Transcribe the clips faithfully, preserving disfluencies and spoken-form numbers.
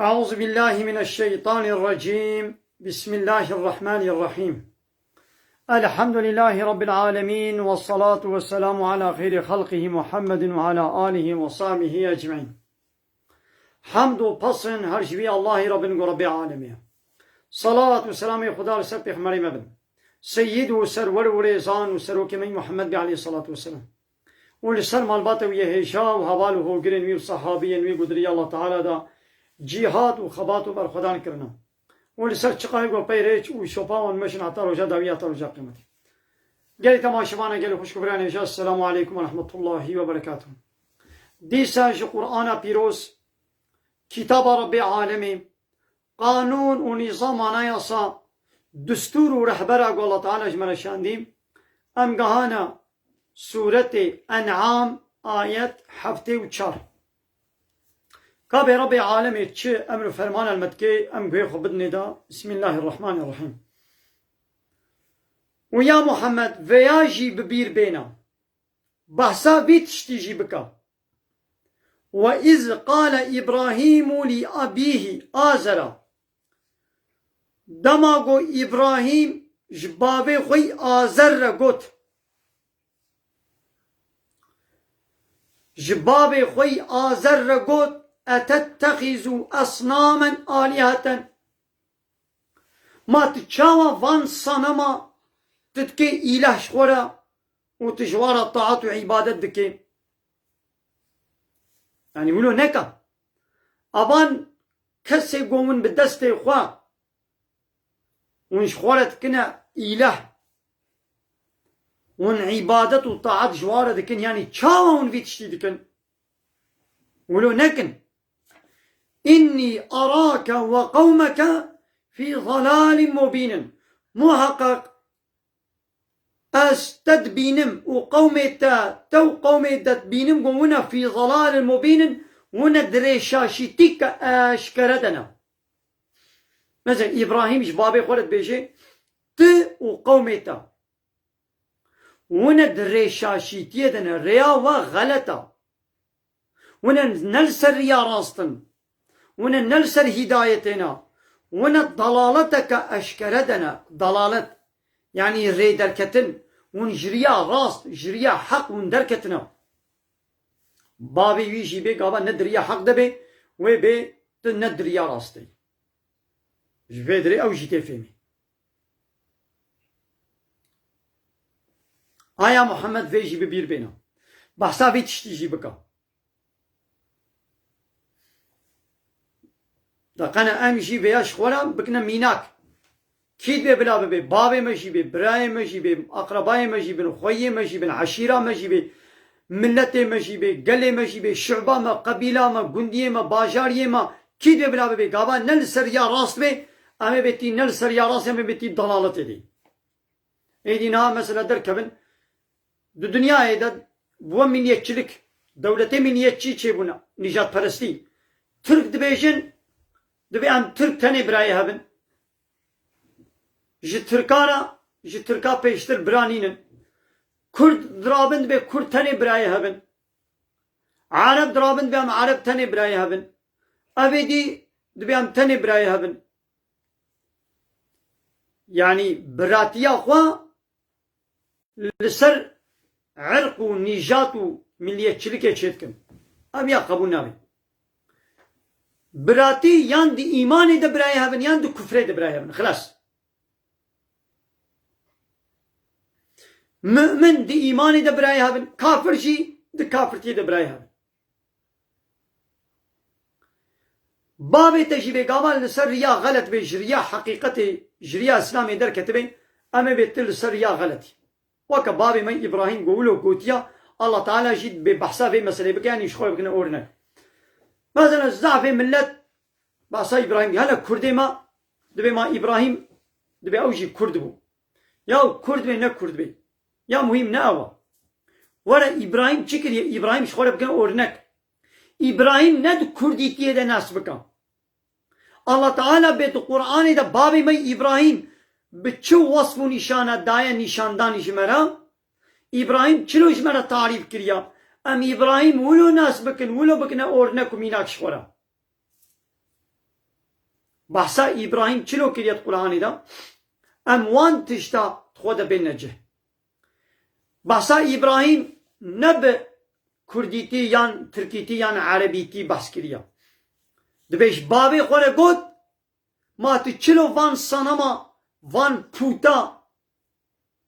أعوذ بالله من الشيطان الرجيم. بسم الله الرحمن الرحيم. الحمد لله رب العالمين، والصلاة والسلام على خير خلقه محمد وعلى آله وصحبه أجمعين. Hemd û pesn her ji vî Allahî re bin ku Rebbê alemê ye. Salat û selamê Xuda li ser pêxemberê me bin. Seyyid û serwer û rêzan û serokê me Muhammed be aleyhissalatu vesselam. Û li ser malbata wî yê hêja û heval û hogirên wî û sehabiyên wî ku di rêya Allah Teala de cîhat û xebat û berxwedan kirine. Û li ser çiqayê ku pey rêç û şopa wan meşin heta roja dawî, heta roja qiymetê. Gelî temaşevana, gelî xwişk û birayên hêja, Esselamu aleykum ve rahmetullahi ve berekatuhu. Dîsa ji Qur'ana pîroz, kitaba Rebbê alemê, qanûn û nîzam, anayasa, destûr û rehbera ku Allah Teala ji me re şandî, em gehana Sûretê En'am, ayet heftê û çar. Kabê Rebbê alemê çi emr û ferman el me dike, em guhê xwe bidinê da. Bismillahirrahmanirrahîm. Û ya Muhammed, veya jî bi bîr bêne. Behsa vî tiştî jî bike. Ve iz qale Îbrahîmu li abîhî Azera. Dema ku Îbrahîm ji bavê xwe yî Azer re got, ji bavê xwe yî Azer re got, "Etettexîzu esnamen alîheten." Ma tu çawa van sanema tu dikê îlah ji xwe re û tu ji wan re taat û îbadet dikê? Yanî wilo neke. Avan kesê ku hûn bi destê xwe hûn ji xwe re dikine îlah, hûn îbadet û taat ji wan re dikin, yanî çawa hûn vî tiştî dikin? Wilo nekin. "Înnî arake ve qewmeke fî zelalin mubînin." Muheqeq ez te dibînim û qewmê te, te û qewmê te dibînim ku wina fî zelalin mubînin, wina di rêşaşîtîka eşkere de ne. Mesela Îbrahîm ji babê xwe re dibêje, tu û qewmê te. Wina di rêşaşîtiyê de ne, rêya we xelet e. Wina ne li ser riya rast in. Wina ne li ser hîdayetê ne. Wina dalaleteke eşkere de ne. Dalalet. Yanî rê derketin. Win ji riya rast, ji riya heq win derketine. Bavê wî jî bê gava ne di riya heq de bê, wê bê tu ne di riya rast e. Ji vê dirê ew jî tê fêmî. Aya Muhammed vê jî bi bîr bêne. Behsa vê tiştî jî bike. Da qene em jî vêya ji xwe re bikine mînak. Kî divê bila bibe? Bavê me jî bê, birayê me jî bê, aqrebayê me jî bin, xweyê me jî bin, eşîra me jî bê, miletê me jî bê, gelê me jî bê, şuba me, qebîla me, gundiyê me, bajariyê me, kî divê bila bibe? Gava ne li ser riya rast bê, em ê bê tî ne li ser riya rast, em ê bê tî dalaletê dê. Êdî niha mesela derkevin, di dinyayê de bû milliyetçilik, dewletê milliyetçî çêbûne, nîjadperestî. Tirk dibêjin, divê em Tirk tenê birayê hebin. Ji Tirka re, ji Tirka pêştir bira nînin. Kurd dirabin, divê Kurd tenê birayê hebin. Ereb dirabin, divê em Ereb tenê birayê hebin. Ev êdî divê em tenê birayê hebin. Yanî biratiya xwe li ser irq û nîjat û milliyetçilikê çêdikin. Ev ya qebûl nabe. Biratî yan di îmanê de birayê hebin, yan di kufrê de birayê hebin. Xilas. Mu'min di îmanê de birayê hebin, kafir jî di kafirtiyê de birayê hebin. Bavê te jî bê gava li ser riya xelet bê, ji riya heqîqetê, ji riya Îslamê derketibê, em ê bê tu li ser riya xeletî. Weke bavê me Îbrahîm go-, wilo gotiya, Allah Teala jî bê behsa vê meselê bike, yanî ji xwe bikine ornek. Mesela zafê millet behsa Îbrahîm, hele Kurdê me, dibê ma Îbrahîm, dibê ew jî Kurd bû. Ya Kurd bê, ne Kurd bê. Ya muhîm ne ew e. Were Îbrahîm çi kiriye? Îbrahîm ji xwe re bike ornek. Îbrahîm ne di Kurdîtiyê de nas bike. Allah Teala bê di Qur'anê de bavê me Îbrahîm bi çi wesf û nîşana daye nîşandanî ji me re? Îbrahîm çilo ji me re tarîf kiriya? Em Îbrahîm wilo nas bikin, wilo bikine ornek û mînak ji xwe re. Behsa Îbrahîm çilo kiriye di Qur'anê de? Em wan tişta di xwe de bêne cih. Behsa Îbrahîm ne bi kurdîtî yan tirkîtî yan erebîtî behs kiriye. Dibê ji bavê xwe re got, ma tu çilo van sanama, van pûta,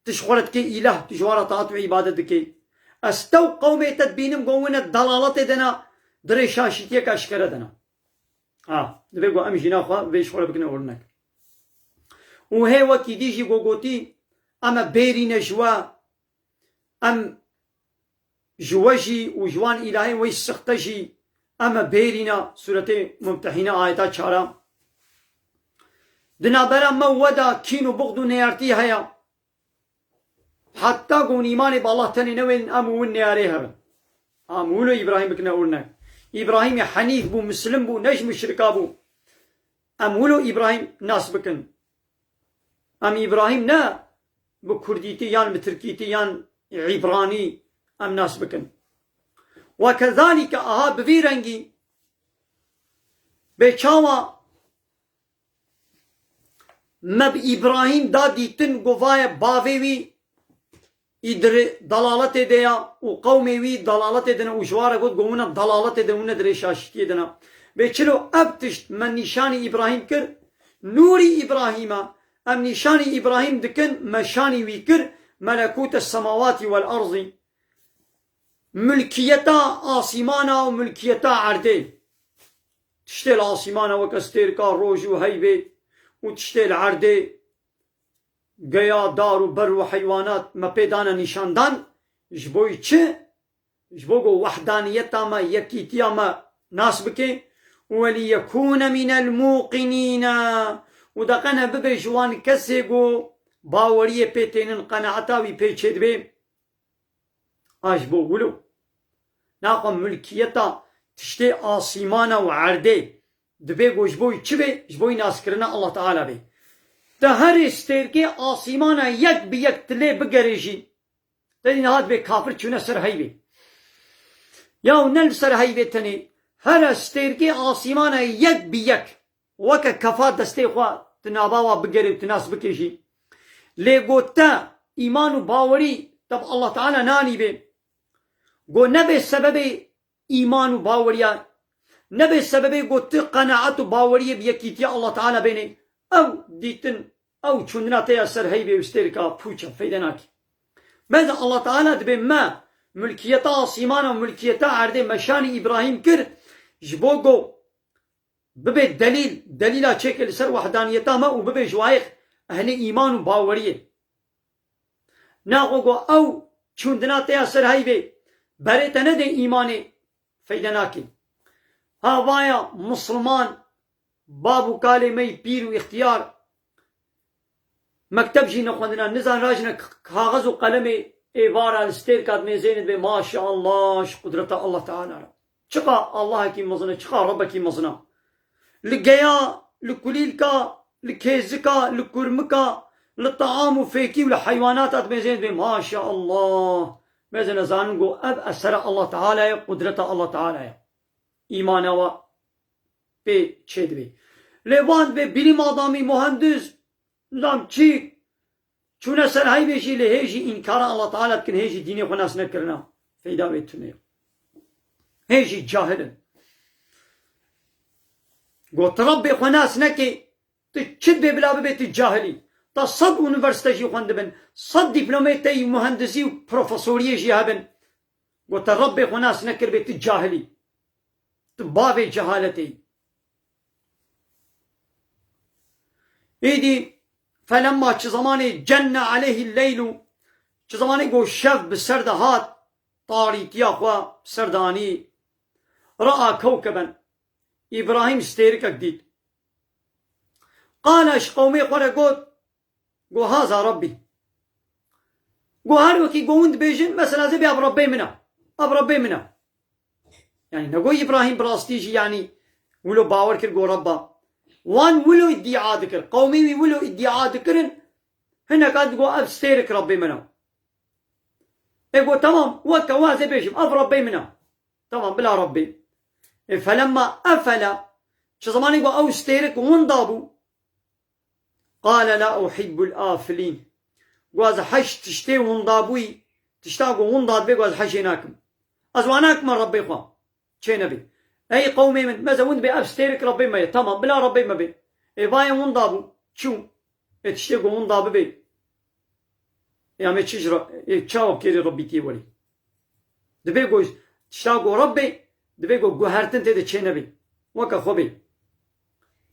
tu ji xwe re dikê îlah, tu ji wan re taat û îbadet dikê. Ez te û qewmê te dibînim ku hûn ne dalaletê de ne, di rê şaşîtiyeke eşkere de ne. Ha, divê ku em jîna xwe vê ji xwe re bikine ornek. Û hê wekî dî jî ku gotî, em e bêrîne ji we, em ji we jî û ji wan îlahên we sixte jî em e bêrîne, Sûretê Mumtehîne ayeta çara. Di navbera me û we de kîn û buxd û neyartî heye. Heta ku hûn îmanê bi Allah tenê newên, em û win neyarê hebin. Em wilo Îbrahîm bikine ornek. Îbrahîmî henîf bû, muslim bû, ne ji muşrika bû. Em wilo Îbrahîm nas bikin. Em Îbrahîm ne bi kurdîtî yan bi tirkîtî yan îbranî em nas bikin. Ve kezalîke, aha bi vî rengî bê çawa me bi Îbrahîm da dîtin ku vaye bavê wî î di rê dalaletê de ya û qewmê wî dalaletê de ne û ji wan re got ku hûn ne dalaletê de, hûn ne di rê şaşitiyê de ne. Bê çilo ev tişt me nîşanî Îbrahîm kir, nûrî Îbrahîm e, em nîşanî Îbrahîm dikin, me şanî wî kir, melekûte semawatî wel erzî. Milkiyeta asîmana û milkiyeta erdê. Tiştê li asîmana weke stêrka roj û heyvê û tiştê li erdê geya, dar û ber û heywanat me pê dane nîşandan. Ji bo çi? Ji bo ku wehdaniyeta me, yekîtiya me nas bike. Û welîyekûne mînel mûqinîne. Û deqene bibe ji wan kesê ku baweriyê pê tênin, qenaeta wî pê çêdibe. A ji bo wilo. Naxwe mulkiyeta tiştê asîmana û erdê dibe ku ji bo çi be? Ji bo naskirina Allah Teala be. Te herê stêrkê asîmana yek bi yek tu lê bigerê jî, te dî niha dibê kafir çûne ser heyvê. Ya ne li ser heyvê tenê, here stêrkê asîmana yek bi yek weke kefa destê xwe tu nava wa bigerê û tu nas bikê jî. Lê got te îman û bawerî te bi Allah Teala nanî bê. Got nebê sebebê îman û baweriya, nebê sebebê got tu qenaet û baweriyê bi yekîtiya Allah Teala bênê. Ew dîtin, ew çûndina te ya ser heyvê û stêrka pûç e, feyde nake. Meze Allah Teala dibê me mulkiyeta asîmana û mulkiyeta erdê me şanî Îbrahîm kir, ji bo go bibe delîl, delîla çêke li ser wehdaniyeta me û bibe ji wayê ehlê îman û baweriyê. Naxwe go ew çûndina te ya ser heyvê berê te nede îmanê, feyde nake. Ha vaya misilman, bab û kalê me yî pîr û îxtiyar, mekteb jî nexwendina, nizan rajine k-, kaxez û qelemê êvara li stêrka dimêzêne dibê, maşallah, ji qudreta Allah Teala re. Çiqa Allahekî mezin e, çiqa Rebekî mezin e. Li geya, li kulîlka, li kêzika, li kurmika, li taam û fêkî û li heywanata dimêzêne dibê, maşallah. Mêze ne zanin ku ev esera Allah Teala ye, qudreta Allah Teala ye. Îmana wa pê çêdibê. Lê van dibê bilîm adamî, muhendis, nizam çî, çûne ser heyvê jî lê hê jî înkara Allah Teala dikin, hê jî dînê xwe nas nekirina. Feyda wê tune ye. Hê jî cahil in. Got, tu Rebbê xwe nas nekê, tu çi dibê bila bibê tu cahilî. Ta sed unîversîte jî xwendibin, sed dîplomeyê te yî muhendisî û profesoriyê jî hebin. Got, te Rebbê xwe nas nekiribê, tu cahilî. Tu bavê cehaletê yî. Îdî felemma çi zemanê cenne aleyhî leylu, çi zemanê ku şev bi ser de hat, tarîtiya xwe bi ser de anî, raa kewkeben, Îbrahîm stêrikek dît. Qala ji qewmê xwe re got, Go haza Rabbî. Go her wekî go hûn dibêjin, mesela zê bê ev Rabbê min e. Ev Rabbê min e. Yani nego Îbrahîm bi rastî jî yani wilo bawer kir go Rabba. Wan wilo îdîa dikir. Qewmê wî wilo îdîa dikirin. Hineka digo ev stêrik Rabbê min e. E go tamam, weke wa zê bêjim, ev Rabbê min e. Tamam, bila Rabbê. E, felemma efele, Çi zemanê ku ew stêrik winda bû, qale la uhibbul afilîn. Got, ez hej tiştê windabûyî, tişta ku winda dibe, got, ez hejê nakim. Ez wa nakime Rebbê xwe. Çê nebê. Ey qewmê min, meze win dibê ev stêrik Rebbê me ye. Tamam, bila Rebbê me bê. Ê vayê winda bû. Çû. Ê tiştê ku winda bibê. Ya me çi ji Re-, ê çawa kêrî Rebbîtiyê werî? Dibê ku tişta ku Rebbê, dibê ku guhertin tê de çê nebê. Weke xwe bê.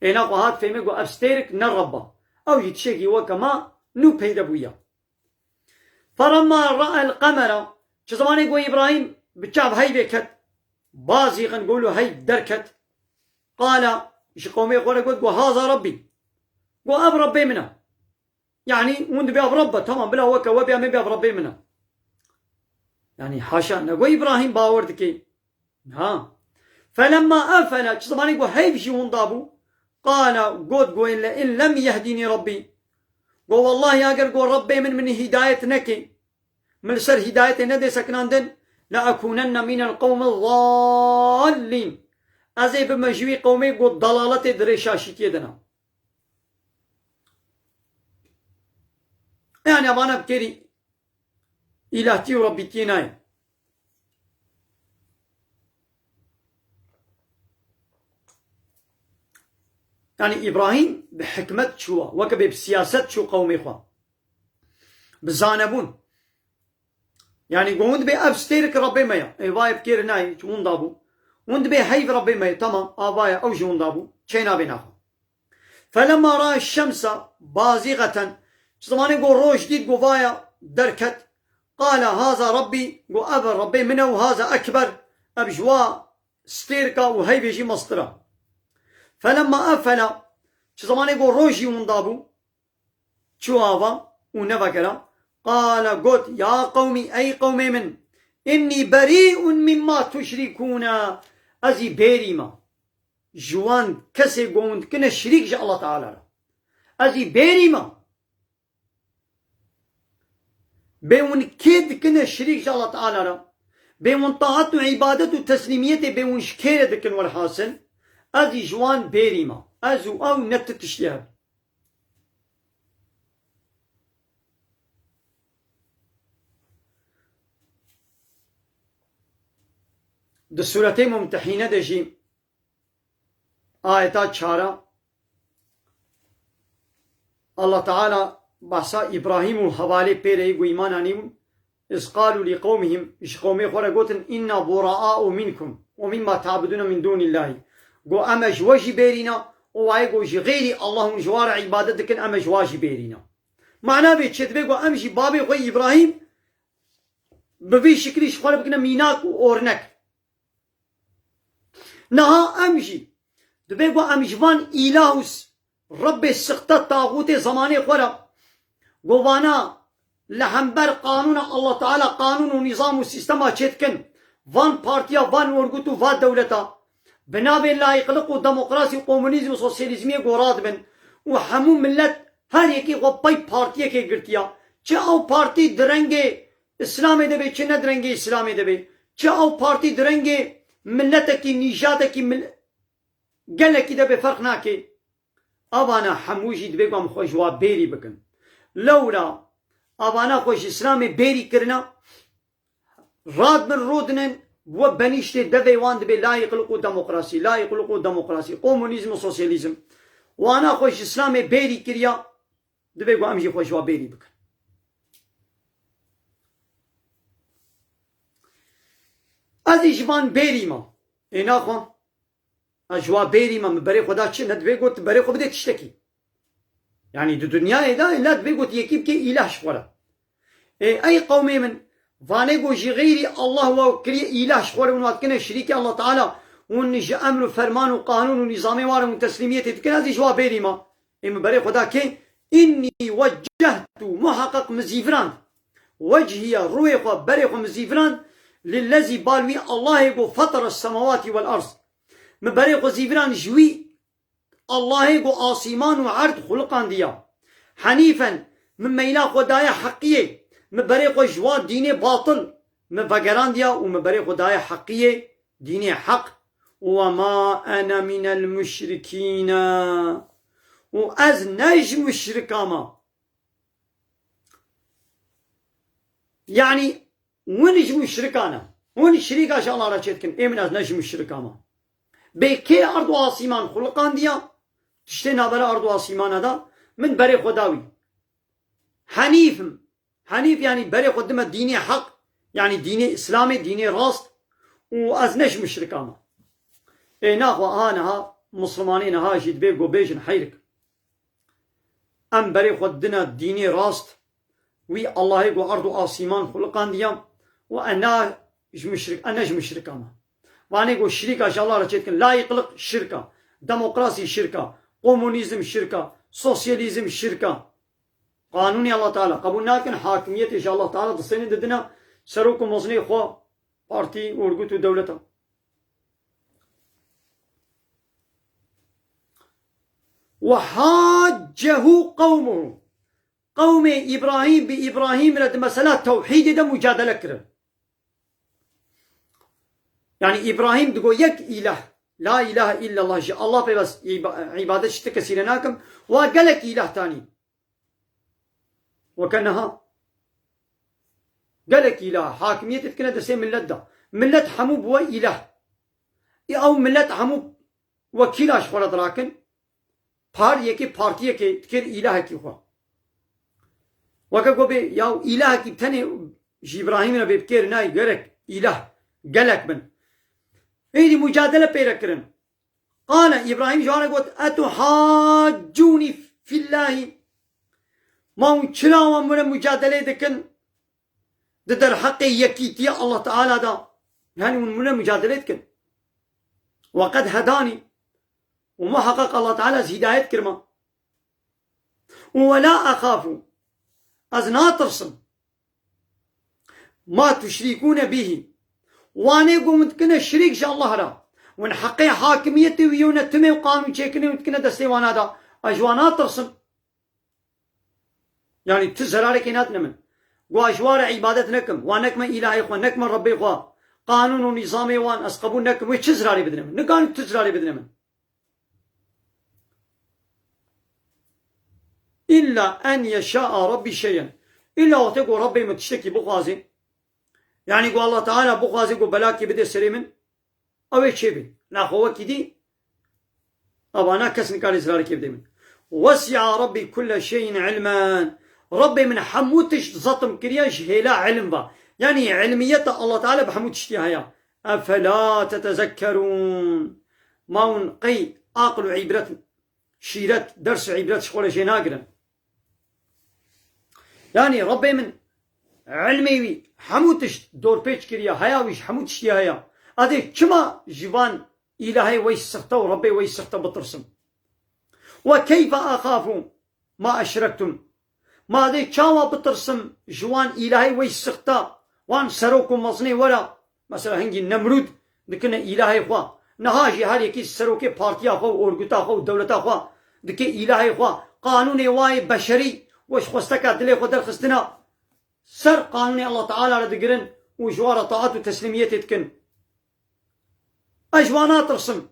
Ê naxwe hat fêmê ku ev stêrik ne Rebba. Ew jî tiştekî weke ma nû peyde bûya. Felemma ra'el qemera, çi zemanê ku Îbrahîm bi çav heyvê ket, bazîxin golo heyv derket, qala, ji qewmê xwe re got, got, haza Rebbî. Got, ev Rebbê min e. Yanî, hûn dibê ev Rebb e, tamam, bila weke we bê, em ê bê ev Rebbê min e. Yanî, haşa, ne got Îbrahîm bawer dike. Ha. Felemma efele, çi zemanê ku heyv jî winda bû, qala, got, got, le in lem yehdînî Rebbî. Got, wellahî, eger got Rebbê min min hîdayet neke, min li ser hîdayetê nede sekinandin, le ekûnenne mînel qewmil zallîn. Ez ê bime ji wî qewmê ku dalaletê di rê şaşîtiyê de ne. Yani, evana bi kêrî îlahtî û Rebbîtiyê nayê. Yani, Îbrahîm bi hikmet çûwa, weke bê bi siyaset çû qewmê xwe. Bi zanebûn. Yani, got, hûn dibê ev stêrik Rebbê me ye. Ê, vayê bi kêrî nayê, çi winda bû. Hûn dibê heyv Rebbê me ye. Tamam, a vaye, ew jî winda bû. Çê nabê naxwe. Felemma ra'a şemsa bazîxeten. Çi zemanê got roj dît, got vaya derket. Qala haza Rebbî, got ev Rebbê min e û haza ekber. Ev ji wa stêrka û heyvê jî mestir e. Felemma efela. Çi zemanê got roj jî winda bû. Çû ava û nevegera. Qala got, ya qewmî, ey qewmê min, innî berî'un mimma tuşrîkûne. Ez î bêrî me. Ji wan kesê ku hûn dikine şirîk ji Allah Teala re. Ez î bêrî me. Bê hûn kê dikine şirîk ji Allah Teala re? Bê hûn taat û îbadet û teslîmiyetê bê hûn ji kê re dikin welhasil? Ez î ji wan bêrî me. Ez û ew ne ti tiştî hev. Di Sûretê Mumtehîne de jî ayeta çara Allah Teala behsa Îbrahîm û hevalê pê re yê ku îman anîbûn, iz qalu li qewmihim, ji qewmê xwe re gotin, inna bura'a'u minkum we mimma ta'budûne min dûnillahî. Got, em e ji we jî bêrî ne, û wayê ku ji xeyrî Allah hûn ji wa re îbadet dikin, em e ji wa jî bêrî ne. Mana vê çi? Divê ku em jî babê xwe Îbrahîm bi vî şiklî ji xwe re bikine mînak û ornek. Niha em jî divê ku em ji van îlah û s-, Rebbê sixte taxûtê zemanê xwe re, ku vana li hember qanûna Allah Teala qanûn û nîzam û sîstema çêdikin, van partiya, van orgut û van dewleta bi navê layîqlik û demokrasî û komunîzm û sosyalîzmiyê ku radibin û hemû millet her yekî xwe pey partiyekê girtiya. Çi ew partî di rengê Îslamê de bê, çi ne di rengê Îslamê de bê, çi ew partî di rengê miletekî, nîjadekî mil-, gelekî de bê ferq nake. Avana hemû jî divê ku em xwe ji wa bêrî bikin. Lewra avana xwe ji Îslamê bêrî kirina, radibin rodinin, we benîştê devê wan dibê layîqlik û demokrasî, layîqlik û demokrasî, komunîzm û sosyalîzm. Wana xwe ji Îslamê bêrî kiriya, divê ku em jî xwe ji wa bêrî bikin. Ez ê ji van bêrî me. Ê naxwe. Ez ji wa bêrî me, min berê xwe da çi? Ne divê got berê xwe bidê tiştekî. Yanî di dinyayê de, illa divê got yekî bike îlah ji xwe re. Ê, ey qewmê min, vanê ku ji xeyrî Allah we kiriye îlah ji xwe re, hûn wa dikine şirîkê Allah Teala, hûn ji emr û ferman û qanûn û nîzamê wa re hûn teslîmiyetê dikin, ez ê ji wa bêrî me. Ê min berê xwe da kê? Înnî weccehtu, muheqeq min zîvirand. Wecihîye, rûyê xwe, berê xwe min zîvirand, lillezî, bal wî Allahê ku fetera semawatî wel erd. Min berê xwe zîvirand ji wî Allahê ku asîman û erd xuliqandiya. Henîfen, min meyla xwe daye heqiyê, min berê xwe ji wan dînê batil min vegerandiya û min berê xwe daye heqiyê, dînê heq, وما أنا من المشركين. Û ez ne ji muşrika me. Yanî, hûn ji muşrikan e. Hûn şirîka ji Allah re çêdikin. Ê min, ez ne ji muşrika me. Bê kê erd û asîman xuliqandiya? Tiştê navbera erd û asîmana da min berê xwe da wî. Henîf im. Henîf, yanî berê xwe dime dînê heq, yanî dînê Îslamê, dînê rast, û ez ne ji muşrika me. Ê naxwe, aha niha, Mislimanê niha jî dibê ku bêjin heyrik. Em berê xwe didine dînê rast, wî Allahê ku erd û asîman xuliqandiya, û e ne ji muşrik, e ne ji muşrika me. Vanê ku şirîka ji Allah re çêdikin, layîqlik şirk e, demokrasî şirk e, komunîzm şirk e, sosyalîzm şirk e. Qanûnê Allah Teala qebûl nakin, hakimiyetê ji Allah Teala distênin, didine serok û mezinê xwe, partî, orgut û dewleta. وحاجه قومه. Qewmê Îbrahîm bi Îbrahîm re di mesela tewhîdê de mucadele kirin. Yanî Îbrahîm digo yek îlah, la îlahe îllallah, ji Allah pê bes îba-, îbadet ji ti kesî re nakim, wa gelek îlah tanî. Weke niha. Gelek îlah, hakimiyetê dikine destê millet de. Millet hemû bûwe îlah. Ê ew millet hemû wekîla ji xwe re dirakin. Par yekê partiyekê dikir îlahekî xwe. Weke ku bê ya îlahekî bi tenê ji Îbrahîmê re bê bikêr nayê, gerek îlah gelek bin. Êdî mucadele pê re kirin. Qale, Îbrahîm ji wan re got, "Etuhaccûnî fîllahî." Ma hûn çira wan min re mucadelê dikin di derheqê yekîtiya Allah Teala de? Yanî hûn min re mucadelê dikin. "Ve qed hedanî." Û muheqeq Allah Teala ez hîdayet kirma. Û "ve la exafu." Ez natirsim. "Ma tuşrîkûne bihî." Wanê ku hûn dikine şirîk ji Allah re. Hûn heqê hakimiyetê wî yewne timê û qanûn çêkirinê hûn dikine destê wana de. Ez ji wan natirsim. Yanî tu zerarekê nadine min. Gu ez ji wan re îbadet nekim. Wan nekime îlahê xwe, nekime Rebbê xwe. Qanûn û nîzamê wan ez qebûl nekim. Wê çi zerarê bidine min? Nikane tu zerarê bidine min. "İlla en yeşa'a Rabbi şey'en." Îlla wextê ku Rebbê min tiştekî bixwazê, yanî ku Allah Teala bixwazê ku belakê bide serê min, ew ê çêbê. Naxwe wekî dî, evana kes nikare zirarekê bide min. "Wesi'a Rabbi kulle şey'in ilmen." Rebbê min hemû tişt zetim kiriye ji hêla ilim ve. Yanî ilmiyeta Allah Teala bi hemû tiştî heye. "Efela tetezekkerûn." Ma hûn qey aqil û îbret, şîret, ders û îbret ji xwe re jê nagirin? Yanî Rebbê min ilmê wî hemû tişt dorpêç kiriye, heya wî ji hemû tiştî heye. Ez ê çima ji van îlahê wey sixte û Rebbê wey sixte bitirsim? "Ve keyfe axafu ma eşrektum." Ma dê çawa bitirsim ji wan îlahê wey sixta, wan serok û mezinê we re? Mesela hingî Nemrûd dikine îlahê xwe. Niha jî her yekî serokê partiya xwe û orguta xwe û dewleta xwe dike îlahê xwe. Qanûnê wayê beşerî we ji xwesteka dilê xwe derxistina ser qanûnê Allah Teala re digirin û ji wan re taat û teslîmiyetê dikin. Ez ji wan natirsim.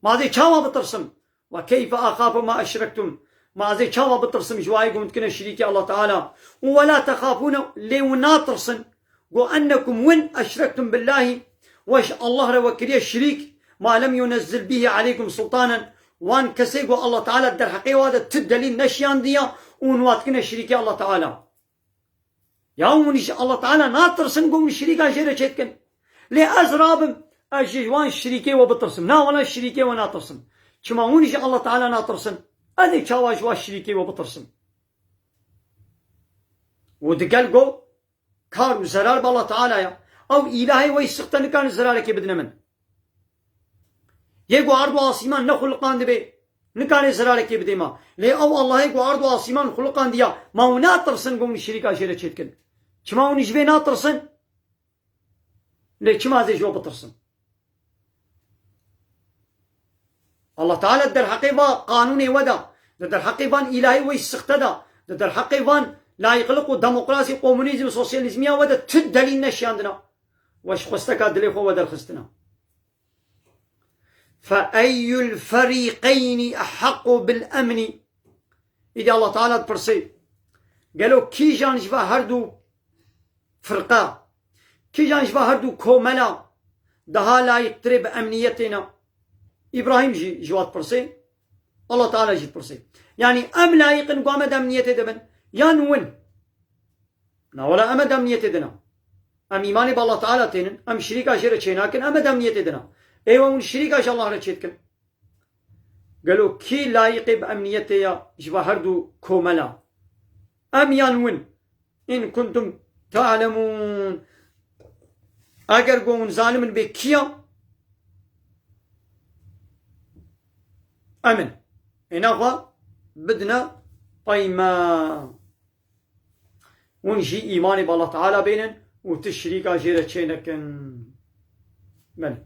Ma dê çawa bitirsim? "Ve keyfe axafu ma eşrektum." Ma ez ê çawa bitirsim ji wayê ku hûn dikine şirîkê Allah Teala? Û "ve la texafûne", lê hûn natirsin, "ku ennekum win eşrektum billahî", we ji Allah re we kiriye şirîk, "ma lem yunezzil bihi aleykum sultanen", wan kesê ku Allah Teala derheqê wa de ti delîl neşiyandiya û hûn wa dikine şirîkê Allah Teala. Ya hûn ji Allah Teala natirsin ku hûn şirîka jê re çêdikin? Lê ez rabim, ez ji wan şirîkê we bitirsim. Na, wela şirîkê we natirsim. Çima hûn ji Allah Teala natirsin? Ez ê çawa ji wan şirîkê we bitirsim? Û digel go kar û zerar bi Allah Teala ya. Ew îlahê wey sixte nikane zerarekê bidine min. Yê ku erd û asîman nexuliqandibe, nikare zerarekê bidê ma. Lê ew Allahê ku erd û asîman xuliqandiya, ma hûn natirsin ku hûn şirîka jê re çêdikin? Çima hûn ji vê natirsin? Lê çima ez ê ji we bitirsin? Allah Teala di derheqê va qanûnê we de, di derheqê van îlahê wey sixte de, di derheqê van layîqliq û demokrasî, komunîzm, sosyalîzmiya we de tu delîl neşiyandina. We ji xwesteka dilê xwe we derxistina. فَاَيُّ الْفَرِيقَيْنِ اَحَقُّ بِالْاَمْنِ. Îdî Allah Teala dipirse, gelo kîjan ji va her du firqa, kîjan ji va her du komela daha layîqtirê bi emniyetê ne? Îbrahîm jî ji wa dipirse, Allah Teala jî dipirse. Yanî em layîq in ku em ê di emniyetê de bin, yan win? Na wela em ê di emniyetê de ne. Em îmanê bi Allah Teala tênin, em şirîka jê re çênakin, em ê di emniyetê de ne. Êwe hûn şirîka ji Allah re çêdikin. Gelo kî layîqê bi emniyetê ya ji va her du komela? Em yan win? اِنْ كُنْتُمْ تَعْلَمُونَ. Eger ku hûn zanim in bê kî ya? Em in. Êna xwe bidine pey me. Hûn jî îmanê bi Allah Teala bênin û tu şirîka jê re çênekin. Belê.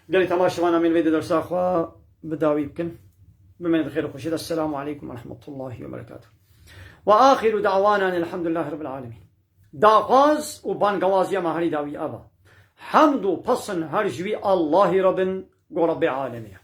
Gelî temaşevan, em ê li vê de dersa xwe bi dawî bikin. Bimînin bi xêr û xweşî de. Esselamu aleykum ve rahmetullahi ve berekatuh. Ve axiru da'wana enil hamdülillahi rabbil alemin. Daxwaz û bangewaziya me herî dawî ev e. Hemd û pesin her ji wî Allahî re bin, go Rebbê alemê ye.